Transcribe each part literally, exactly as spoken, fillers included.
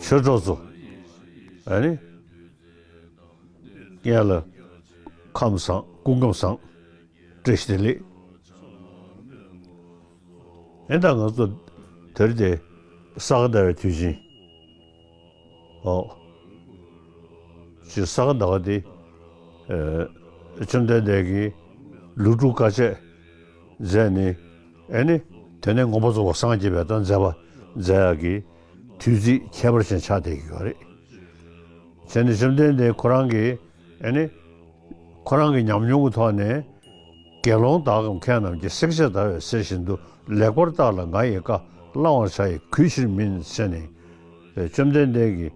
ཆོས་གྲོགས་ཚོ། ཨ་ནི། སྔོན་ལ་ཁམས་བཟང་། སྐུ་ཁམས་བཟང་། བཀྲ་ཤིས་བདེ་ལེགས། ཨེ་ད་ང་ཚོ་དེ་རིང་དེ་ས་ག་ཟླ་བའི་དུས་ཆེན། ཨོ། ཅིག་ས་ག་ཟླ་བ་དེ། ཨེ། བཅོམ་ལྡན་འདས་ཀྱིས་ལོ་དྲུག་དཀའ་སྤྱད་མཛད་ནས། ཨེ་ནི། དེ་ནས་མངོན་པར་རྫོགས་པར་སངས་རྒྱས་པའི་ད་མཛད་པ་མཛད་ཡག་གི་དུས་ཚིགས་ཁྱད་པར་ཅན་ཆགས་བསྡད་ཀྱི་ཡོད་རེད། བྱས་ནས་བཅོམ་ལྡན་འདས་ཁོ་རང་གིས། ཨེ་ནི། ཁོ་རང་གི་ཉམས་མྱོང་གི་ཐོག་ནས། དགེ་སློང་དག་གམ་མཁས་རྣམས་ཀྱིས། བསྲེག་བཅད་བརྡར་བའི་གསེར་བཞིན་དུ། ལེགས་པར་བརྟགས་ལ་ང་ཡི་བཀའ། བླང་བར་བྱ་ཡི་གུས་ཕྱིར་མིན། ཟེར་ནས། བཅོམ་ལྡན་འདས་ཀྱིས།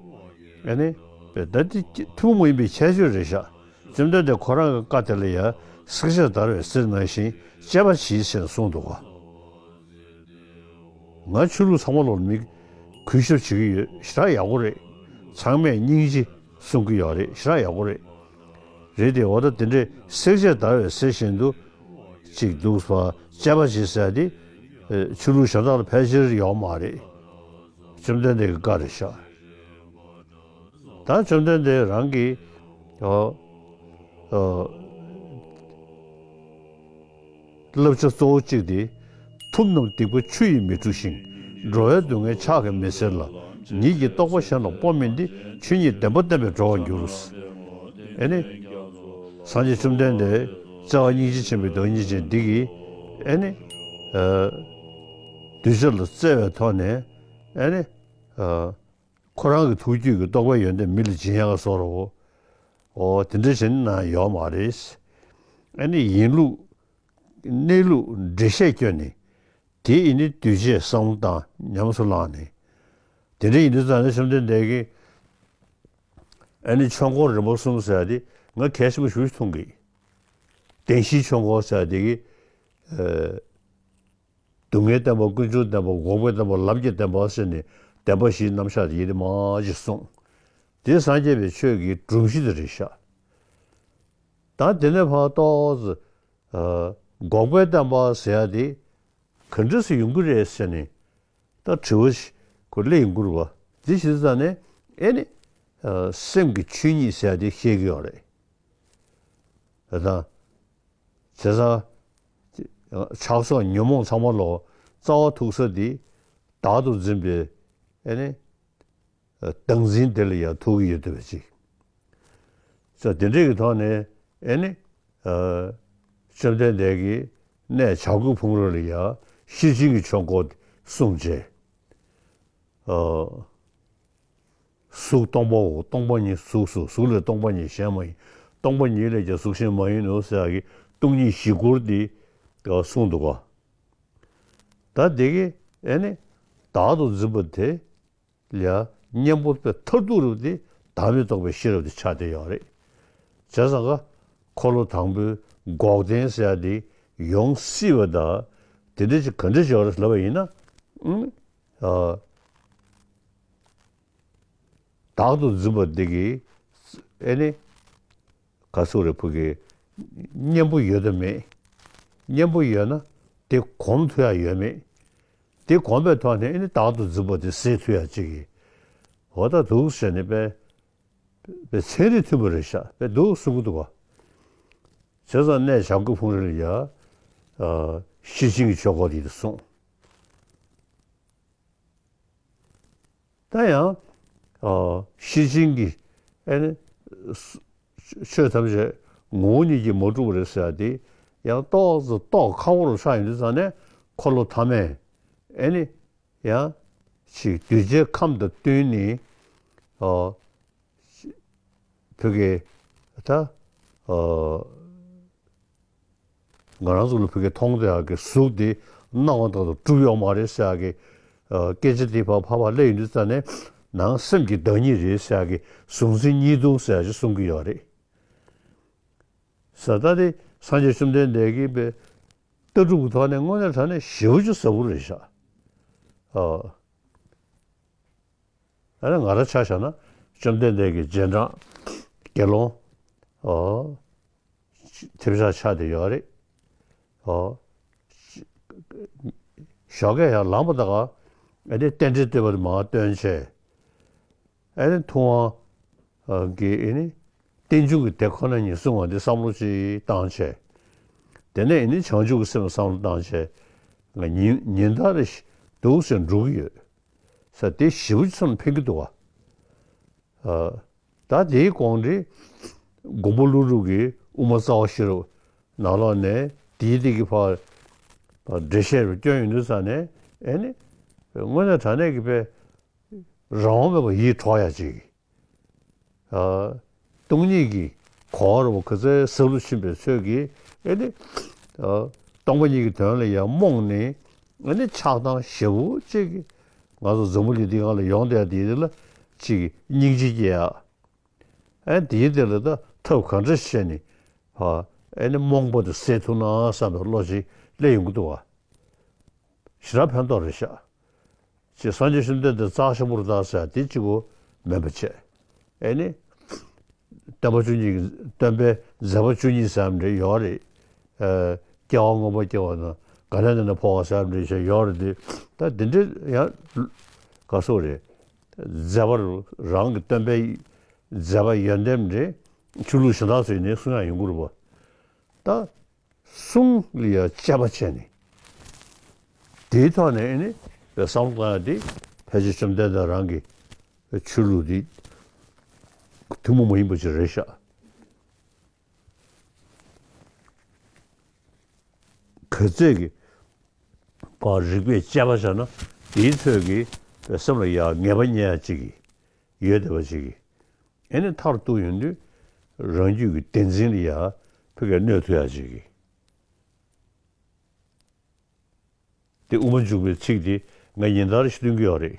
ཨེ་ནི། ད་འདི་ཐུན་མོང་མ་ཡིན་པའི་ཁྱད་ཆོས་རེད་ཤག་བཅོམ་ལྡན་འདས་ཁོ་རང་གི་བཀའ་དེ་ལ་ཡང་། བསྲེག་བཅད་བརྡར་བའི་གསེར་ནང་བཞིན། དཔྱད་པ་གྱིས་ཟེར་ནས་གསུངས་འདུག་ག་ང་ཆོས་ལུགས་ཚང་མ་ལོག་མི་གུས་ཞབས་བྱེད་ཀྱི་ཡོད། ཞེ་དྲག་ཡག་པོ་རེད། ཚང་མས་སྙིང་རྗེ་གསུང་གི་ཡོད་རེད། ཞེ་དྲག་ཡག་པོ་རེད། རེད་དེ། འོ་ད་དེ་འདྲའི་བསྲེག་བཅད་བརྡར་བའི་གསེར་བཞིན་དུ་ཅིག་འདུག་པ། དཔྱད་པ་བྱེད་ཟེར་དེ། ཨེ། ཆོས་ལུགས་གཞན་དག་ལ་ཕལ་ཆེར་ཡོད་མ་རེད། བཅོམ་ལྡན་འདས་ཀྱི་བཀའ་རེད་ཤག་ད་བཅོམ་ལྡན་འདས་རང་གིས། ཨོ། ཨོ། བསླབ་བྱ་གཙོ་བོ་གཅིག་དེ། ཐུབ་རྣམས་སྡིག་པ་ཆུ་ཡིས་མི་འཁྲུ་ཞིང་། འགྲོ་བའི་སྡུག་བསྔལ་ཕྱག་གིས་མི་སེལ་ལ། ཉིད་ཀྱི་རྟོགས་པ་གཞན་ལ་སྤོ་མིན་ཏེ། ཆོས་ཉིད་བདེན་པ་བསྟན་པས་གྲོལ་བར་འགྱུར། ཨེ་ནི། སངས་རྒྱས་བཅོམ་ལྡན་འདས་བརྩེ་བ་སྙིང་རྗེ་ཆེན་པོའི་བདག་ཉིད་ཅན་འདི་གིས། ཨེ་ནི། ཨ། གདུལ་བྱ་ལ་བརྩེ་བའི་ཐོག་ནས། ཨེ་ནི། ཨ། ཁོ་རང་གི་ཐུགས་རྒྱུད་ཀྱི་རྟོགས་པའི་ཡོན་ཏན་མི་ལ་སྦྱིན་ཡག་བཟོ་འདྲ་བོ། འོ་དེ་འདྲ་བྱས་ན་ཡོད་མ་རེད། ཨ་ནི་ཡིན་ལུགས། གནས་ལུགས་འགྲེལ་བཤད་བསྐྱོན་ནས། དེ་ཡིན་ནི་གདུལ་བྱའི་བསམ་བློ་བཏང་ཉམས་སུ་བླངས་ནས། དེ་འདྲ་ཡིན་དུས་ཙང་ནས་བཅོམ་ལྡན་འདས་ཀྱིས། ཨ་ནི་ཆོས་འཁོར་རིམ་པ་གསུམ་ཟེར་ཡ་དེ་ང་གལ་ཆེན་པོ་ཞེ་པོ་ཅིག་མཐོང་གི། བདེན་བཞིའི་ཆོས་འཁོར་ཟེར་ཡ་དེ་གི། ཨ། སྡུག་བསྔལ་བདེན་པ། ཀུན་འབྱུང་བདེན་པ། འགོག་པའི་བདེན་པ། ལམ་གྱི་བདེན་པ་ཟེར་ནས་བདེན་པ་བཞིའི་རྣམ་གཞག་དེ་ཡི་དེ་མང་ཞིག་གསུངས། དེ་སངས་རྒྱས་པའི་ཆོས་ཀྱི་སྒྲོམ་གཞི་དེ་རེད་ཤག་ད་དེ་ནས་ཕར་ཏོག་ཙམ། ཨ། འགོག་པའི་བདེན་པ་ཟེར་ཡ་དེ་ག་འདྲ་སེ་ཡོང་གི་རེད་ཟེར་ནས་ད་དྲི་བ་ཞིག་ཁོ་སླེབས་ཡོང་གི་རེད་པ། དེ་ཞུ་ཙང་ནས་ཨེ་ནི། ཨ། སེམས་ཀྱི་ཆོས་ཉིད་ཟེར་ཡ་དེ་བཤད་ཀྱི་ཡོད་རེད། ད་བྱས་ཙང་། ཆགས་སོགས་ཉོན་མོངས་ཚང་མ་ལོག་རྩ་བ་ཐུག་ས་དེ་བདག་ཏུ་འཛིན་པའི། ཨེ་ནི། བདག་འཛིན་དེ་ལ་ཡང་ཐུག་གི་ཡོད་བསྡད་པ་ཅིག་ཙང་དེ་འདྲའི་གི་ཐོག་ནས། ཨེ་ནི། ཨ། བཅོམ་ལྡན་འདས་ཀྱིས་གནས་བྱ་རྒོད་ཕུང་རོལ་ལ་ཡང་ཤེར་ཕྱིན་གྱི་ཆོས་འཁོར་དེ་གསུངས་བྱས། ཨ། གཟུགས་སྟོང་པའོ། སྟོང་པ་ཉིད་གཟུགས་སོ། གཟུགས་ལས་སྟོང་པ་ཉིད་གཞན་མ་ཡིན། སྟོང་པ་ཉིད་ལས་ཀྱང་གཟུགས་གཞན་མ་ཡིན་ནོ་ཟེར་ཡག་གི་སྟོང་ཉིད་བཞི་སྐོར་འདི་གསུངས་འདུག་ག་ད་འདི་གི་ཨེ་ནི་བདག་ཏུ་འཛིན་པ་དེ་ལ་གཉེན་པོ་དཔེ་མཐར་ཐུག་རབ་དེ་བདག་མེད་རྟོགས་པའི་ཤེས་རབ་དེ་ཆགས་བསྡད་ཡོད་རེད། བྱས་ཙང་ཀ་འཁོར་ལོ་དང་པོའི་འགོག་བདེན་ཟེར་ཡག་དེ་ཡོང་སྲིད་པ་དང་། དེ་འདྲ་ཅིག་ག་འདྲ་ཅིག་ཡོད་རེད་ལབ་པ་ཡིན་ན། ཨང་། ཨ། བདག་ཏུ་འཛིན་པ་འདི་གིས་ཨེ་ནི་ག་ཚོད་རེད། ཕ་གི་གཉེན་པོ་ཡོད་དམ་མེད། གཉེན་པོ་ཡོད་ན་དེ་གོམས་ཐུབ་ཡག་ཡོད་མེད། དེ་གོམས་པའི་ཐོག་ནས་ཨེ་ནི་བདག་ཏུ་འཛིན་པ་དེ་སེལ་ཐུབ་ཡག་ཅིག་གི། འོ་ད་འདུག་ཟེར་ནས་དཔེ་དཔེ་ཚན་རིག་མཐུན་པ་རེད་ཤག་དཔེ་འདུག་གསུང་གི་འདུག་ག་བྱས་ཙང་གནས་བྱ་རྒོད་ཕུང་རོལ་ལ་ཡ། ཨ། ཤེར་ཕྱིན་གྱི་ཆོས་འཁོར་དེ་གསུངས། ད་ཡང་། ཨ། ཤེར་ཕྱིན་གྱི། ཨེ་ནི། ཆོས་ཐམས་ཅད་ངོ་བོ་ཉིད་ཀྱིས་མ་གྲུབ་པ་རེད་ཟེར་ཡག་དེ་ཡང་ཏོག་ཙམ་རྟོགས་ཁག་པོ་རུ་ཆགས་ཡོང་དུས་ཙང་ནས། འཁོར་ལོ་ཐ་མས་ཨེ་ནི་ཡང་ཅིག་གདུལ་བྱའི་ཁམས་དང་བསྟུན་ནས། ཨ། བོད་ཀྱི་ད། ཨ། ང་རང་ཚོ་ལ་བོད་ཀྱི་མཐོང་ཐོས་ཡག་གི་གཟུགས་དེ་སྣང་བ་དག་ཏུ་གྲུབ་ཡོད་མ་རེད་ཟེར་ཡག་གི། ཨ། སྐད་ཆ་དེ་ཕར་ཕར་ཕར་སླེབས་ཡོང་དུས་ཙང་ནས། ནང་སེམས་ཀྱི་བདག་ཉིད་རེད་ཟེར་ཡག་གི་གཟུང་འཛིན་གཉིས་སྡུག་ཟེར་ཡག་ཅིག་གསུང་གི་ཡོད་རེད། ཟེར་ད་དེ་སངས་རྒྱས་བཅོམ་ལྡན་འདས་ཀྱིས་པའི་ལྟ་གྲུབ་ཀྱི་ཐོག་ནས་དངོས་གནས་དྲང་གནས་ཞེ་པོ་ཅིག་ཟབ་པོ་རེད་ཤག་ཨ། ཨ་ནི་ང་རང་ཆ་བཞག་ན་བཅོམ་ལྡན་འདས་ཀྱི་རྗེས་འབྲང་དགེ་སློང་། ཨོ། ཐེབས་ཆག་ཆགས་བསྡད་ཡོད་རེད། ཨོ། ཞོགས་ཀས་ཡར་ལངས་པ་དང་ཨ་ནི་རྟེན་འབྲེལ་བསྟོད་པ་དེ་མར་བཏོན་བྱས། ཨ་ནི་ཐུབ་དབང་གི་ཨ་ནི་རྟེན་འབྱུང་གི་དེ་ཁོ་ན་ཉིད་གསུང་བ་འདི་བསམ་བློ་ཅིག་བཏང་བྱས། དེ་ནས་ཨ་ནི་བྱང་ཆུབ་ཀྱི་སེམས་བསམ་བློ་བཏང་བྱས། ང་ཉིན་ཉིན་ལྟར་རེ་འདུག་སེ་འགྲོ་གི་ཡོད་ས་དེ་ཞེ་པོ་ཅིག་མཚམས་འཕེན་གྱི་འདུག་བ། ཨ། ད་དེའི་གོང་དེ་མགོན་པོ་ཀླུ་སྒྲུབ་ཀྱིས་དབུ་མ་རྩ་བ་ཤེས་རབ་ནང་ལོགས་ནས་དེའི་སྟེང་གི་ཕར་འགྲེལ་བཤད་རུ་བསྐྱོན་ཡོང་དུས་ཙ་ནས་ཨེ་ནི་དངོས་གནས་དྲང་གནས་ཀྱི་དཔེ་རང་དབང་མེད་པར་ཡིད་འཕྲོག་ཡ་ཅིག་ཨ། སྟོང་ཉིད་ཀྱི་གོ་བ་རུ་ག་ཚོད་ཟབ་ཏུ་ཕྱིན་པའི་ཚོད་ཀྱིས་ཨེ་ནི། ཨ། སྟོང་པ་ཉིད་ཀྱི་དོན་ལ་ཡང་རྨོངས་ནས་ཨེ་ནི་ཆགས་སྡང་ཞེ་པོ་ཅིག་གིས་ང་ཚོ་འཛམ་བུ་གླིང་འདི་སྒང་ལ་ཡོང་བསྡད་དེ་ལ་ཅིག་སྙིང་རྗེ་སྐྱེ་ཡ། ཨེ་དེའི་དེ་ལ་ད་ཐབས་ག་འདྲ་བྱས་ནས་ཕ་ཨེ་ནི་རྨོངས་པ་དེ་སེལ་ཐུབ་ན་བསམ་པའི་བློ་ཅིག་སླེབས་ཡོང་གི་འདུག་བ། ཞེ་དྲག་ཕན་ཐོགས་རེད་ཤག་ཅེས་སངས་རྒྱས་བཅོམ་ལྡན་འདས་རྩ་ཆེན་པོར་བལྟ་ཟེར་དེ་གཅིག་པོ་མེད་པ་བྱས། ཨེ་ནི། སྟོན་པ་བཅུ་གཉིས་ཀྱི་སྟོན་པའི་མཛད་པ་བཅུ་གཉིས་ཟེར་བ་འདྲ་ཡོད་རེད། ཨ། སྐྱེ་བ་སྔོན་པོ་སྐྱེ་བ་དང་ག་ནས་ནས་འཕོ་བ་ཟེར་བ་འདྲ་ཞིག་ཡོད་རེད་དེ། ད་འདི་འདྲ་ཡང་ག་སོགས་རེད། མཛད་པ་རང་གི་སྟོན་པའི་མཛད་པ་ཡོན་ཏན་འདྲ་ཆོས་ལུགས་གཞན་དག་ཚོས་ནི་གསུང་ཡག་ཡོང་གི་རེད་པ། ད། གསུང་ལ་ཡང་དཔྱད་པ་བྱས་ནས། དེའི་ཐོག་ནས་ཨེ་ནི་བསམ་བློ་བཏང་ཡ་དེ་ཕལ་ཆེར་བཅོམ་ལྡན་འདས་རང་གི་ཆོས་ལུགས་དེ་ཐུན་མོང་མ་ཡིན་པ་ཅིག་རེད་ཤག་ག་ཚད་ཀྱི་བར་རིགས་པས་དཔྱད་པ་བྱས་ན་དེའི་ཚོད་ཀྱི་སེམས་ལ་ཡང་ངེས་པ་རྙེད་ཡ་ཅིག་གི་ཡོད་བསྡད་པ་ཅིག་གི་ཨེ་ནི་མཐར་གཏུགས་ཡོང་དུས་རང་རྒྱུད་ཀྱི་བདེན་འཛིན་ལ་ཡང་ཕ་གིར་གནོད་ཐུབ་ཡ་ཅིག་གི་དེ་དབུ་མ་འཇུག་པའི་ཚིག་དེ་ང་ཉིན་ལྟར་ཞིག་འདོན་གྱི་ཡོད་རེད།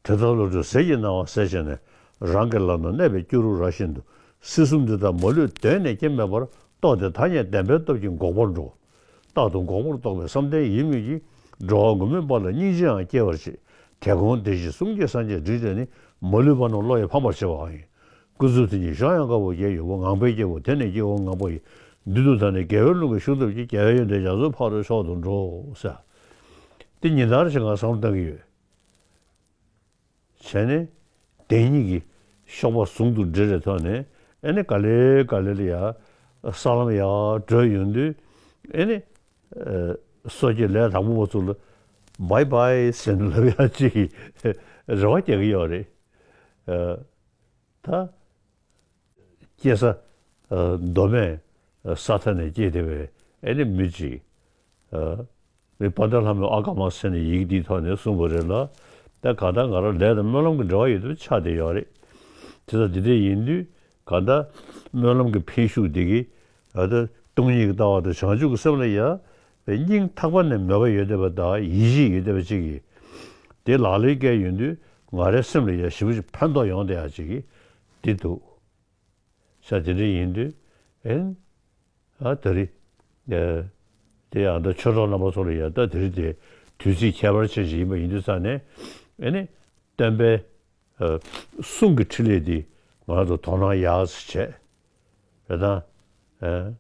དེ་ལྟར་བློ་གྲོས་ཟིལ་གྱིས་གནང་བ་ཟད་བྱས་ནས། རང་གི་ལམ་ན་གནས་པའི་སྐྱུ་རུ་ར་བཞིན་དུ། སྲིད་གསུམ་འདི་དག་མ་ལུས་གདོད་ནས་སྐྱེ་མེད་པར། རྟོགས་ཏེ་ཐ་སྙད་བདེན་པའི་སྟོབས་ཀྱིས་འགོག་པར་འགྲོ། རྟག་ཏུ་འགོག་པར་རྟོགས་པའི་བསམ་གཏན་ཡིད་མོས་ཀྱིས། འགྲོ་བ་མགོན་མེད་པ་ལ་སྙིང་རྗེའང་སྐྱེ་བར་བྱེད། དེ་གོང་བདེ་གཤེགས་གསུམ་གྱི་སངས་རྒྱས་དྲིན་དྲན་ནས། མ་ལུས་པ་རྣམས་བློ་ཡིས་ཕམ་པར་བྱེད་པའང་ཡིན། ཀུན་རྫོབ་དེ་ཉིད་གཞོམ་ཡང་དཀའ་བ་ཡོད་པས། ངང་པའི་སྐྱེ་བོ་དེ་ནི་སྐྱེ་བོ་ངང་པ་ཡིན། མདུན་དུ་ད་ནི་དགེ་བའི་རླུང་གིས་ཞུགས་བཏབ་ཀྱིས། རྒྱལ་བའི་ཡོན་ཏན་རྒྱ་མཚོའི་ཕ་རོལ་མཆོག་ཏུ་འགྲོ་ཟེར། དེ་ཉིན་ལྟར་ཞིག་ང་བསམ་བློ་བཏང་གི་ཡོད། བྱས་ནས་བདེན་གཉིས་ཀྱི་གཤོག་པ་ཟུང་དུ་འབྲེལ་བའི་ཐོག་ནས་ཨེ་ནི་ག་ལེ་ག་ལེ་ལ་ཡ་ས་ལམ་ཡར་བགྲོད་ཡོང་དུས་ཨེ་ནི་སོ་སྐྱེ་ལས་དང་པོ་པ་ཚོ་ལ་བའི་བའི་ཟེར་ནས་ལབ་ཡ་ཅིག་རེ་བ་རྒྱག་གི་ཡོད་རེད། ད་སྐྱེ་ས་མདོ་སྨད་ས་མཐའ་ནས་སྐྱེས་བསྡད་པའི་ཨེ་ནི་མི་ཅིག་རེད། དཔལ་ལྡན་ལྷ་མོས་ཨ་ཀ་མ་ཟེར་ནས་ཡི་གེ་འདིའི་ཐོག་ནས་གསུངས་པ་རེད་ལ། ད་གང་ལྟར་ང་རང་ལས་དང་སྨོན་ལམ་གྱི་འབྲེལ་བ་ཡོད་དུས་ཆགས་བསྡད་ཡོད་རེད། དེ་ལྟར་འདི་འདྲ་ཡིན་དུས་གང་ལྟར་སྨོན་ལམ་གྱི་འཕེན་ཤུགས་འདི་གིས་ཨ་ད་སྟོང་ཉིད་ཀྱི་ལྟ་བ་དང་བྱང་ཆུབ་ཀྱི་སེམས་ལ་ཡ་སྙིང་ཐག་པ་ནས་མོས་པ་ཡོད་བསྡད་པ་དང་ཡིད་ཆེས་ཡོད་བསྡད་པ་ཅིག་གིས་དེ་ལག་ལེན་བཀལ་ཡོང་དུས་ང་རའི་སེམས་ལ་ཡ་ཞེ་པོ་ཅིག་ཕན་ཐོགས་ཡོང་བསྡད་ཡ་ཅིག་གིས་འདི་འདུག་ས་དེ་འདྲ་ཡིན་དུས་ཨེ། ཨ་ད་རེས། ཨེ། དེ་ཡང་ད་ཆོས་གྲོགས་རྣམ་པ་ཚོ་ལ་ཡང་ད་དེ་རེས་དེ་དུས་ཚིགས་ཁྱད་པར་ཅན་ཞིག་ཡིན་པ་ཡིན་དུས་ཙང་ནས་ཨེ་ནི་སྟོན་པའི་ཨ་གསུང་གི་འཕྲིན་ལས་འདི་ང་ཚོ་དོ་སྣང་ཡག་ཙམ་བྱས། རེད་དང་། ཨེ།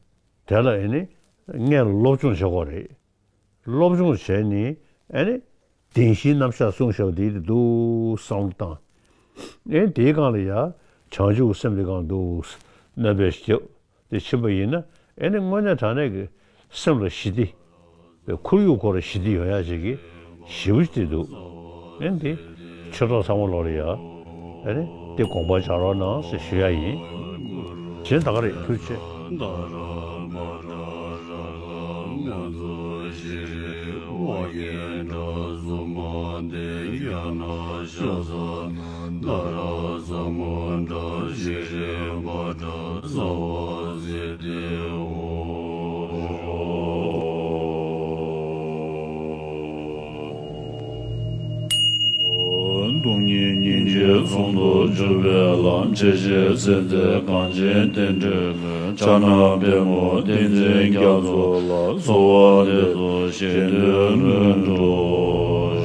དེ་ལ་ཨེ་ནི་སྔོན་ལ་སློབ་སྦྱོང་བྱེད་དགོས་རེད། སློབ་སྦྱོང་བྱས་ནས་ཨེ་ནི་བདེན་བཞིའི་རྣམ་གཞག་གསུངས་བཞག་པ་དེ་འདུག་བསམ་བློ་བཏང་། ཨེ་དེའི་སྒང་ལ་ཡ་བྱང་ཆུབ་ཀྱི་སེམས་དེ་སྒང་འདུག་སྣོན་པ་ཞིག་བརྒྱབ་དེ་ཕྱིན་པ་ཡིན་ན་ཨེ་ནི་དངོས་གནས་དྲང་གནས་ཀྱི་སེམས་ལ་ཞི་བདེ། ཁོར་ཡུག་ཁོ་ར་ཞི་བདེ་ཡོང་ཡ་ཞིག་གི་ཞེ་པོ་ཅིག་འདུག་ཨེ་འདི་ཆོས་གྲོགས་ཚང་མ་ལོག་ལ་ཡ། ཨེ་ནི་འདི་དགོངས་པ་འཇགས་རོགས་གནང་ཟེར་ཞུ་ཡ་ཡིན། གཞན་ད་ག་རེད། ཐུགས་རྗེ་ཆེ། སྟོང་ཉིད་སྙིང་རྗེ་ཟུང་དུ་འཇུག་པའི་ལམ། ཇི་ཞིག་ཚེ་འདིར་གངས་ཅན་རྟེན་འབྲེལ་ལས། ཕྱག་ན་པདྨོ་ཏིང་འཛིན་རྒྱ་མཚོ་ལ། གསོལ་བ་འདེབས་སོ་གཞན་དོན་མངོན་དུ།